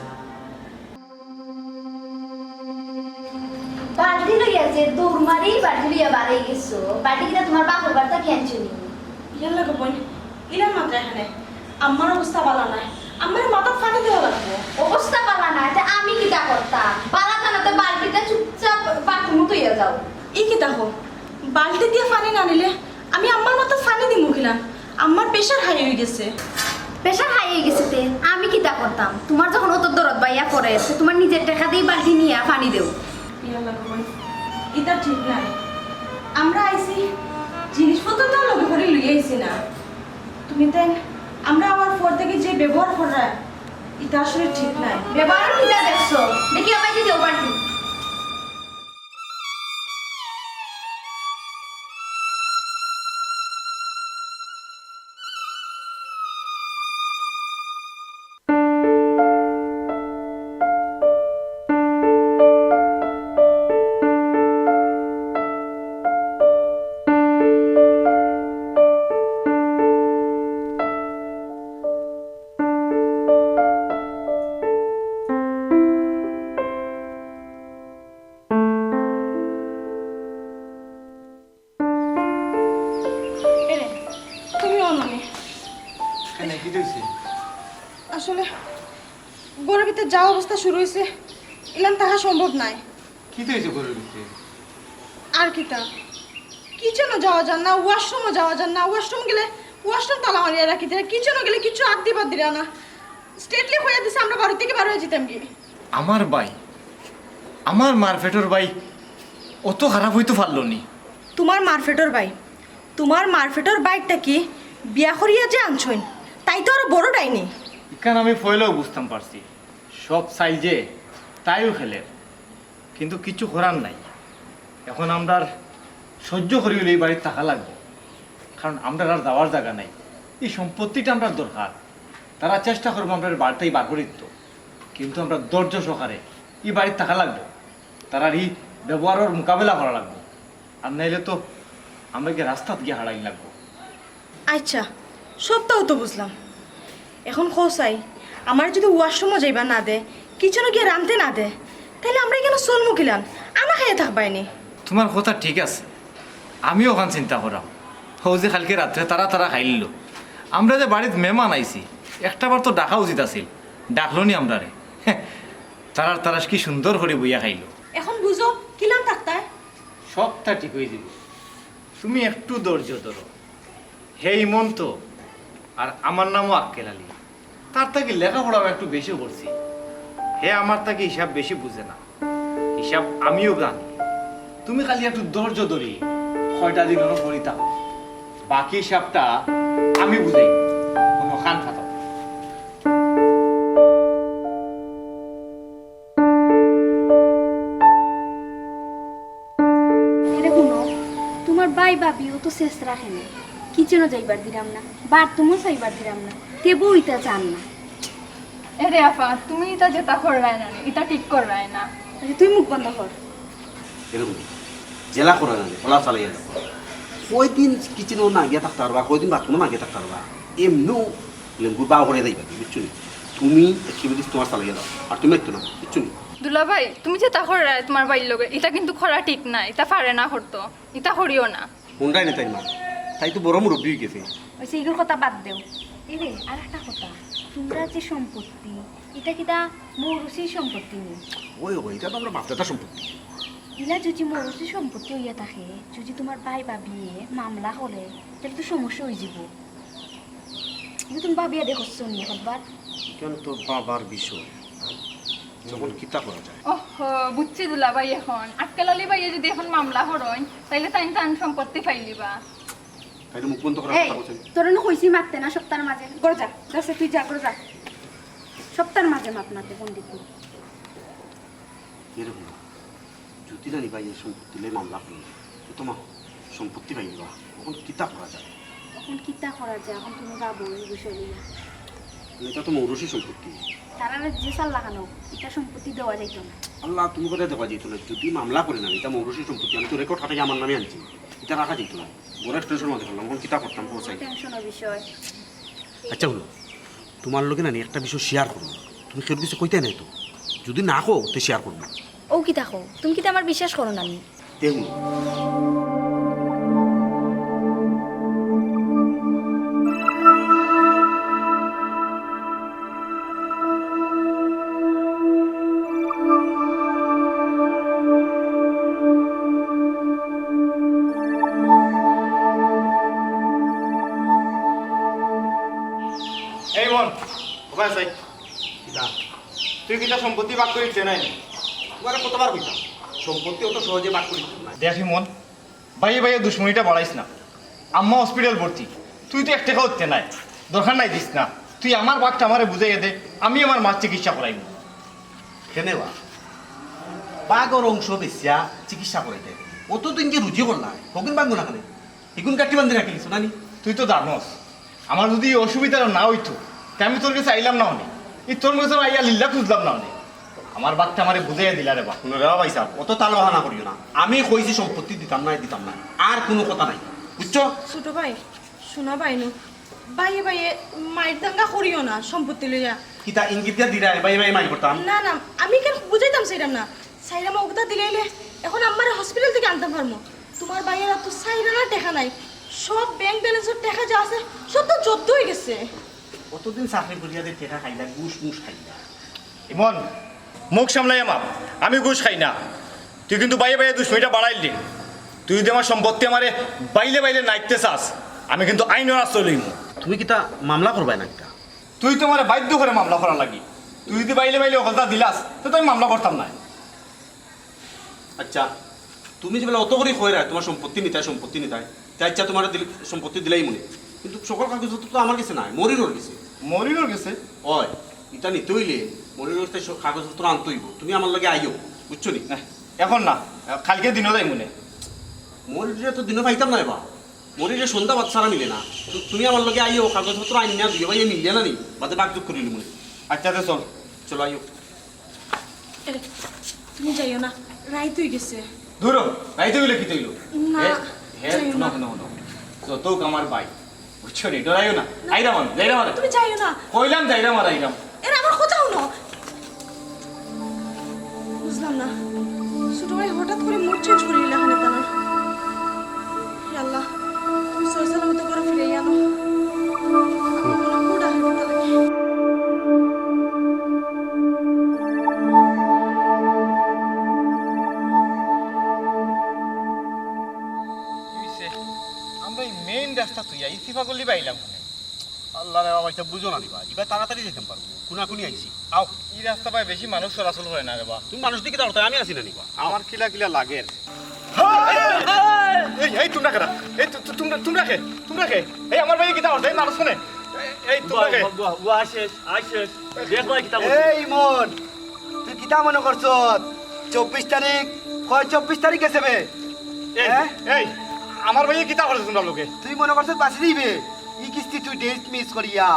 বালতি লইয়া যে দৌড় মারি বালতি লইয়া বারই গেছো। বালতি কিতা তুমার বাপর বাড়ি থাকি আনছো নি? ইয়াল্লা গো বইন, ইলান মাত্র এখানে। আম্মার অবস্থা বালা নায়। আম্মার মাথাত পানি দেওয়া লাগবো। অবস্থা বালা নায়, তে আমি কিতা করতাম? বালা জানাতে বালতিটা চুপচাপ বাথরুমো থইয়া যাও। ই কিতা কও? বালতি দিয়া পানি না নিলে আমি আম্মার মাথাত পানি দিমু কিলা? আম্মার প্রেশার হাই অই গেছে। প্রেশার হাই অই গেছে তে আমি কিতা করতাম? তুমার যখন অত দরদ বাইয়া পড়ে, তে তুমার নিজের টেকা দিয়া বালতি নিয়া পানি দেও। ইয়াল্লা গো বইন, ইতা ঠিক নায়। আমরা আইছি, জিনিসপত্র তো লগে করি লইয়া আইছি না। তুমি তাই আমরা আওয়ার পর থাকি যে ব্যবহার কররায়, ইতা আসলে ঠিক নায়। ব্যবহার কিতা দেখছো? দেখি আমায় দিতে পারবি। এরে, তুমি অনো নি। কেনে, কিতা অইছে? আসলে, ঘরর ভিতরে যা অবস্থা শুরু অইছে, ইলান থাকা সম্ভব নায়। কিতা অইছে ঘরর ভিতরে? আর কিতা? কিচেনো যাওয়া যায় না, ওয়াশরুমো যাওয়া যায় না, ওয়াশরুম গেলে ওয়াশরুম তালা মারিয়া রাখি দিরা, কিচেনো গেলে কিচ্ছু আত দিবার দিরা না। স্ট্রেটলি কইয়া দিছে, আমরা বাড়ি থাকি বার অইয়া যাইতাম গি। আমার ভাই, আমার মার পেটর ভাই অত খারাপ অইতো পারলো নি। তুমার মার পেটর ভাই, তুমার মার পেটর ভাইর থাকি বিয়া করিয়া যে আনছইন, তাই তো আরো বড় ডাইনি। ইখান আমি পয়লাউ বুঝতাম পারছি, সব চাইল যে তাইও খেলের, কিন্তু কিচ্ছু করার নাই। এখন আমরার সহ্য করি অইলে ই বাড়িত থাকা লাগবো, কারণ আমরার আর যাওয়ার জাগা নাই। ই সম্পত্তিটা আমরার দরকার, তারা চেষ্টা করবো আমরারে বাড়ি থাকি বার করি দিতো, কিন্তু আমরা ধৈর্য সহকারে ই বাড়িত থাকা লাগবো। তারার ই ব্যবহারর মোকাবেলা করা লাগবো, আর নাইলে তো আমরা গিয়া রাস্তাত গিয়া হারাইন লাগবো। আচ্ছা, সবটাউ তো বুঝলাম। এখন কও চাই, আমারে যদি ওয়াশরুমো যাইবার না দে, কিচেনো গিয়া রানতে না দে, তাইলে আমরা ইখানো চলমু কিলান? আনা খাইয়া থাকবায় নি? তুমার কথা ঠিক আছে, আমিও অখান চিন্তা করাম। অউ যে কাইলকে রাত্রে তারা তারা খাইলো, আমরা যে বাড়িত মেহমান আইছি, একটা বার তো ডাকা উচিত আছিল, ডাকলো নি আমরারে। তারার তারা কি সুন্দর করি বইয়া খাইলো। এখন বুঝো, কিলান থাকতায়? সবটা ঠিক অই যিবো, তুমি একটু ধৈর্য ধরো। হে ইমন তো, আর আমার নামও আক্কেল আলী। তার থাকি লেখাপড়া আমি একটু বেশি করছি, হে আমার থাকি হিসাব বেশি বুঝে না, হিসাব আমিও জানি। তুমি খালি একটু ধৈর্য ধরি কয়টা দিন অনো পড়ি থাকো, বাকি হিসাবটা আমি বুঝাই, কুনু কান ফাটাও না। এরে হুনো, তুমার ভাই ভাবিও তো শেষ রাখে না, কিচেনো যাইবার দিরাম না, বাথরুমও যাইবার দিরাম না, তেবু ইতা চার না। এরে আফা, তুমি ইতা যেতা কররায় না, ইতা ঠিক কররায় না। আচ্ছা, তুই মুখ বন্ধ কর। এরকম যেলা করা না, ওলা চালাইয়া যাও। কয়দিন কিচেনো না গিয়া থাকতা পারবা, কয়দিন বাথরুমো না গিয়া থাকতা পারবা, এমনেউ লেম্বুর বাও করে যাইবা, বুঝছো নি? তুমি একেবারে তুমার চালাইয়া যাও, আর তুমি একটু না, বুঝছো নি? দুলাভাই, তুমি যেতা কররায় তুমার ভাইর লগে, ইতা কিন্তু করা ঠিক না, ইতা পারে না করতো, ইতা করিও না। হুনরায় নি তাইর মা, তাই তো বড় মুরব্বি অই গেছে। অইছে, ইগুর কথা বাদ দেও। এরে, আর একটা কথা, তুমরার যে সম্পত্তি, ইতা কিতা মৌরুসির সম্পত্তি নি? অয়, অয়, ইতা তো আমরার বাপ-দাদার সম্পত্তি। ইলা যদি মৌরুসি সম্পত্তি অইয়া থাকে, যদি তুমার ভাই ভাবিয়ে মামলা করে, তাইলে তো সমস্যা অইযিবো। কিন্তু তুমি ভাবিয়া দেখছো নি একবার? ইখান তো বাবার বিষয়। তখন কিতা করা যায়? ওহো, বুঝছি দুলাভাই। এখন আক্কেল আলী ভাইয়ে যদি এখন মামলা করইন, তাইলে তাইন তান সম্পত্তি পাইলিবা। তাইলে মুখ বন্ধ করার এই, কথা বলছেন। তোরে না কইছি মাততে না সপ্তাহর মাঝে। ঘর যা, যা সে তুই যা, ঘর যা। সপ্তাহর মাঝে মাত না তে পণ্ডিত। এরকম না। যদি জানি ভাই এই সম্পত্তি লই মামলা করি, তো তোমার সম্পত্তি পাইবা। এখন কিতা করা যায়? এখন কিতা করা যায়? এখন তুমি ভাবো এই বিষয় লইয়া। মানে, এটা তো মৌরুসি সম্পত্তি। তারারে যে সাল লাগানো, এটা সম্পত্তি দেওয়া যাইতো না। আল্লাহ, তুমি কথা দেওয়া যাইতো না। যদি মামলা করে না, এটা মৌরুসি সম্পত্তি, আমি তো রেকর্ড খাতায় আমার নামে আনছি, এটা রাখা যাইতো না। বড় একটা টেনশন মাঝে পড়লাম, এখন কিতা করতাম, কোথায়? টেনশনর বিষয়। আচ্ছা, হুনো, তোমার লগে না নি একটা বিষয় শেয়ার করবো, তুমি কেউর কাছে কইতায় নায় তো, যদি না কও, তে শেয়ার করবো। ও কিতা কও? তুমি কিতা আমার বিশ্বাস করো না নি? তে হুনো। এই মন, ওখানে যাই। কিতা? তুই কিতা সম্পত্তি ভাগ করিস নাই? তোমারে কতবার কইতাম, সম্পত্তি অত সহজে ভাগ করিস না। দেখ ইমন, ভাইয়ে ভাইয়ে দুশমনিটা বাড়াইস না। আম্মা হসপিটাল ভর্তি, তুই তো এক টেকাও দিতে নায়, দরকার নাই দিস না। তুই আমার ভাগটা আমারে বুঝাইয়া দে, আমি আমার মার চিকিৎসা করাইমু। কেনে বা? ভাগর অংশ বেচিয়া চিকিৎসা করাইতে। অতদিন যে রুজি করলায়, হগুন ভাঙবো না কেনে? ইগুন গাঁঠি বান্ধি রাখিলিছো না নি? তুই তো জানোস, আমার যদি এই অসুবিধাটা না অইতো, তে আমি তোর কাছে আইলাম না অনে। এই তোর কাছে আইয়া লিল্লা খুঁজলাম না অনে। আমার ভাগটা আমারে বুঝাইয়া দিলা রে বা। হুনো রে বা ভাইসাব, অত তাল বাহানা করিও না। আমি কইছি সম্পত্তি দিতাম না, দিতাম না, আর কুনু কথা নাই, বুঝছো? ছোট ভাই, শোনা ভাই নু, ভাইয়ে ভাইয়ে মাইর দাঙ্গা করিও না সম্পত্তি লইয়া। কিতা ইঙ্গিত দিয়া দিরায়, ভাইয়ে ভাইয়ে মাইর করতাম? না না, আমি কেনে বুঝাইতাম চাইরাম না। চাইরাম অগুতা দিলাইলে এখন আম্মারে হসপিটাল থাকি আনতাম পারমু। তোমার ভাইয়ের তো চাইর আনা টেকা নাই, সব ব্যাংক ব্যালেন্সর টেকা যা আছে, সব তো জব্দ অই গেছে। অতদিন চাকরি করিয়া যে টেকা খাইলা, ঘুষ মুষ খাইলা। ইমন, মুখ সামলাইয়া মাত, আমি ঘুষ খাই না। তুই কিন্তু ভাইয়ে ভাইয়ে দুশমনিটা বাড়াইলি। তুই যদি আমার সম্পত্তি আমারে বাইলে বাইলে নাইতে চাস, আমি কিন্তু আইনর আশ্রয় লইমু। তুমি কিতা মামলা করবায় না কিতা? তুই তো আমারে বাধ্য করে মামলা করার লাগি। তুই যদি বাইলে বাইলে হকলতা দিলাস, তে তো আমি মামলা করতাম নায়। আচ্ছা, তুমি যে বেলা অত করি কইরায়, তোমার সম্পত্তি নিতায়, সম্পত্তি নিতায়, তে আচ্ছা, তোমার দিল-, সম্পত্তি দিলাইমুনে, কিন্তু সকল কাগজপত্র তো আমার গেছে নাই, মনিরর গেছে। মনিরর গেছে? অয়, ইটা নিতে অইলে মনিরর গেছে স-, কাগজপত্র আনতে অইবো। তুমি আমার লগে আইও, বুঝছো নি? না, এখন না, কালকে দিনও যাইমুনে। মনিররে তো দিনও পাইতাম নায় বা, মনিররে সন্ধ্যা বাদ ছাড়া মিলে না। তু-, তুমি আমার লগে আইও, কাগজপত্র আইন্না দুইও ভাইয়ে মিলিয়া না নি, বাদে বাগযোগ করিলিমুনে। আচ্ছা, তে চল। চলো, আইও। এ, তুমি যাইও না, রাইত অই গেছে। ধুরো, রাইত অইলে কিতা অইলো? না, এ, হে, যাইও হুনো, না। হুনো, হুনো। যত হোক আমার ভাই, বুঝছো নি? ডরাইও না। না। আইরাম আমি, যাইরাম আর। তুমি যাইও না। কইলাম যাইরাম আর আইরাম। এর আমার কথা হুনো। বুঝলাম না, ছোট ভাই হঠাৎ করি মুড চেঞ্জ করি দিলা কেনে তান? হে আল্লাহ, তুমি সহি সালামতে ঘরো ফিরাইয়া আনো। আমার মনো খুব ডাক দিতা লাগে। কি অইছে? আমরা এই মেইন রাস্তা থইয়া ইসিফা গলি বাইলাম কেনে? আল্লাহ রে বাবা, ইতা বুঝো না নি বা। ইবা তাড়াতাড়ি যাইতাম পারবো। কুনাকুনি আইছি। আও। ই রাস্তা বায় বেশি মানুষ চলাচল করে না রে বা। তুমি মানুষ দেখি তাড়াতাড়ি, আমি আছি না নি বা। আও। আমার কিলা কিলা লাগের। এই, এই, তুমরা কেডা? এই, তু-, তু-, তুমরা, তুমরা কে? তুমরা কে? এই, আমার ভাইয়ে কিতা করছে? এই, মানুষ কেনে? এই, এই, তুমরা কে? বাহ, বাহ, বাহ, আইসেস, আইসেস। দেখ ভাই, কিতা করছে? এই, ইমন, তুই কিতা মনো করছস? চব্বিশ তারিখ, কয় চব্বিশ তারিখ গেছে বে? এই, হ্যাঁ? এই, আমার ভাইয়ে কিতা করছে তুমরার লগে? তুই মনো করছস বাঁচি দিবে? ই কিস্তি তুই ডেট মিস করিয়া।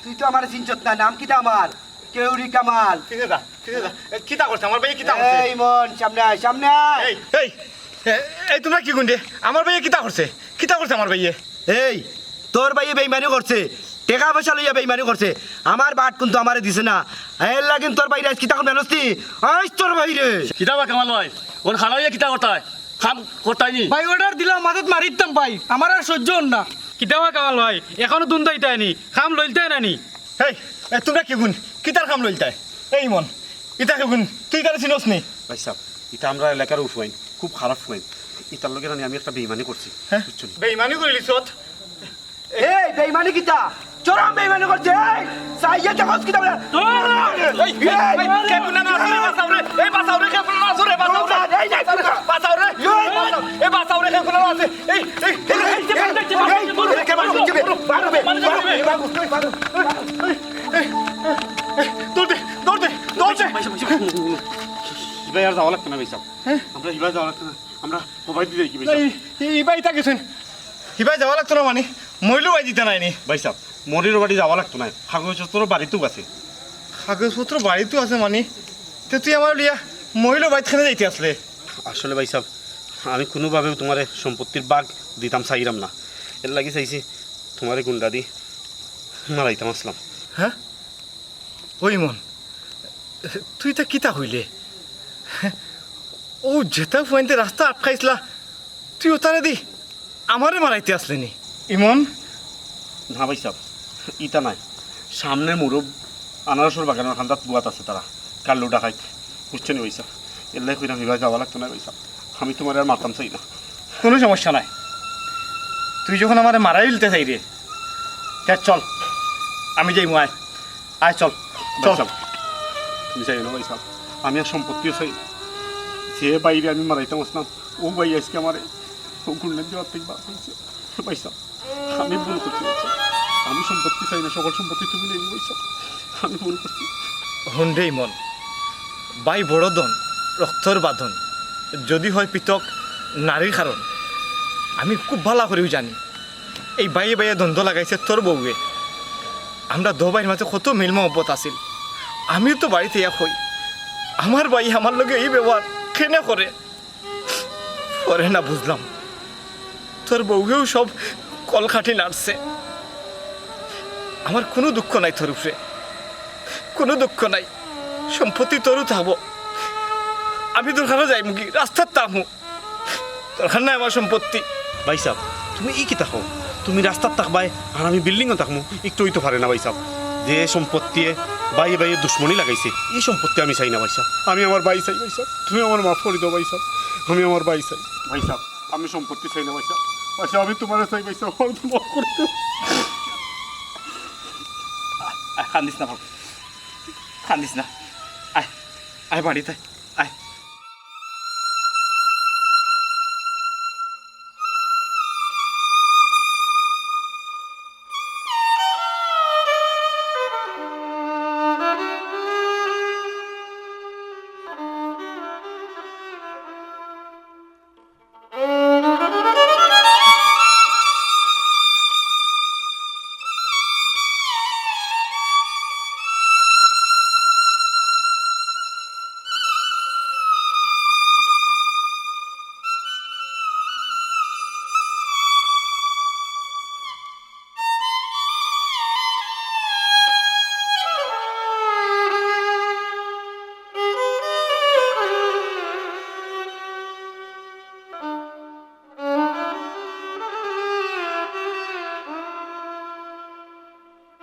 তুই তো আমারে চিনছত না, নাম কিতা আমার? কেউরি কামাল। কিতা দা? কিতা দা? এ, কিতা করছে? আমার ভাইয়ে কিতা করছে? এই ইমন, সামনে আয়, সামনে আয়। এই, এই, এ, এই তুমরা কিগুন রে? আমার ভাইয়ে কিতা করছে? কিতা করছে আমার ভাইয়ে? এই, তোর ভাইয়ে বেইমানি করছে, টেকা পয়সা লইয়া বেইমানি করছে। আমার বাট কিন্তু আমারে দিছে না। এর লাগিন তোর ভাইরে আইজ কিতা করমু জানোস নি? আইজ তোর ভাইরে। কিতা বা কামাল ভাই? অউ খাড়া অইয়া কিতা করতায়? কাম করতায় নি? ভাই, অর্ডার দিলাম, মাথাত মারি দিতাম ভাই, আমার আর সহ্য অর না। কিতা বা কামাল ভাই, এখনো দুন্দাইতায় নি, কাম লইলতায় না নি? এই, এই, তুমরা কিগুন? কিতার কাম লইলতায়? এই ইমন, ইতা কিগুন? তুই ইতারে চিনস নি? ভাইসাব, ইটা আমরার এলাকার অউ ফুয়াইন, খুব খারাপ ফুয়াইন। ইতার লগে নানি আমি একটা বেইমানি করছি, হ্যাঁ? বুঝছো নি? বেইমানি করিলিছত? এই বেইমানি কিতা? চরম বেইমানি করছে। এই সাইয়া দেখছ কিতা বলে? এই, এই, এই, এই, কেউ না আছে রে, বাঁচাও রে। এই বাঁচাও রে, কেউ না আছে রে, বাঁচাও রে। এই, এই, বাঁচাও রে। এই, এই, বাঁচাও রে, কেউ না আছে। এই, এই, এই, এই, এই, এই, কে মারবে? কে মারবে? মারবে, মারবে, মারবে। দৌড় দে, দৌড় দে, দৌড় দে। ভাই সাব, ভাই সাব, ভাই সাব। হিবায় আর যাওয়া লাগতো না ভাই সাব। হ্যাঁ? আমরা হিবায় যাওয়া লাগতো না। আমরা কবাই দিতে কি ভাই সাব? এই, এই, হিবায় ইতা গেছইন। হিবায় যাওয়া লাগতো না মানে? মইলো ভাই দিতা নাইনি। ভাই সাব, মনিরর বাড়ি যাওয়া লাগতো না। কাগজপত্র বাড়িতেও আছে। কাগজপত্র বাড়িতেও আছে মানে? তে তুই আমারে লইয়া মইলো ভাইত কেনে যাইতে আছলে? আসলে ভাই সাব, আমি কুনুভাবেও তুমারে সম্পত্তির ভাগ দিতাম চাইরাম না। এরলাগি চাইছি তুমারে গুন্ডা দি মারাইতাম আছলাম। হ্যাঁ? ওই মন, তুই ইতা কিতা কইলে? অউ যেতা ফুয়াইন্তে রাস্তা আটকাইছলা, তুই অতারে দি আমারে মারাইতে আছলে নি? ইমন? না ভাই সাব, ইতা নায়। সামনে মুরব আনারসর বাগানর কান্দাত বওয়াত আছে তারা, কাল্লু ডাকাইত। বুঝছো নি ভাই সাব? এরলাগি কইরাম হিবায় যাওয়া লাগতো না ভাই সাব। আমি তুমারে আর মারতাম চাই না। কুনু সমস্যা নাই, তুই যখন আমারে মারাইলিতে চাইরে, তে চল, আমি যাইমু, আয়। আয় চল, ভাই চল। সাব, তুমি যাইও না ভাই সাব, আমি আর সম্পত্তিও চাই না। যে ভাইরে আমি মারাইতাম আছলাম, অউ ভাই আইজকে আমারে অউ গুন্ডাইন্তে বাঁচাইছে। ভাই সাব, আমি ভুল করছি ভাই সাব, আমি সম্পত্তি চাই না, সকল সম্পত্তি তুমি নিও ভাই সাব, আমি ভুল করছি। হুন রে ইমন, ভাই বড় ধন, রক্তর বাঁধন, যদি হয় পৃথক নারীর কারণ, আমি খুব ভালা করিউ জানি। এই ভাইয়ে ভাইয়ে দ্বন্দ্ব লাগাইছে তোর বউয়ে। আমরা দুই ভাইর মাঝে কত মিল মহব্বত আছিল। আমিও তো বাড়িত ইয়া কই, আমার ভাই আমার লগে এই ব্যবহার কেনে করে? পরে না বুঝলাম, তোর বউয়েও সব কলকাঠি নাড়ছে। আমার কুনু দুঃখ নাই তোর উপরে, কুনু দুঃখ নাই। সম্পত্তি তোরও থাকবো। আমি দরকার অয় যাইমুগি, রাস্তাত থাকমু। দরকার নাই আমার সম্পত্তি। ভাই সাব, তুমি ই কিতা কও? তুমি রাস্তাত থাকবায় আর আমি বিল্ডিংও থাকমু, একটু অইতো পারে না ভাই সাব। যে সম্পত্তিয়ে ভাইয়ে ভাইয়ে দুশমনি লাগাইছে, ই সম্পত্তি আমি চাই না ভাই সাব। আমি আমার ভাই চাই ভাই সাব, তুমি আমারে মাফ করি দেও ভাই সাব, আমি আমার ভাই চাই। ভাই সাব, আমি সম্পত্তি চাই না ভাই সাব, ভাই সাব, আমি তুমারে চাই ভাই সাব, আমারে মাফ করি দেও। আয়, কান্দিস না বাবা, কান্দিস না। আয়, আয় বাড়িত আয়।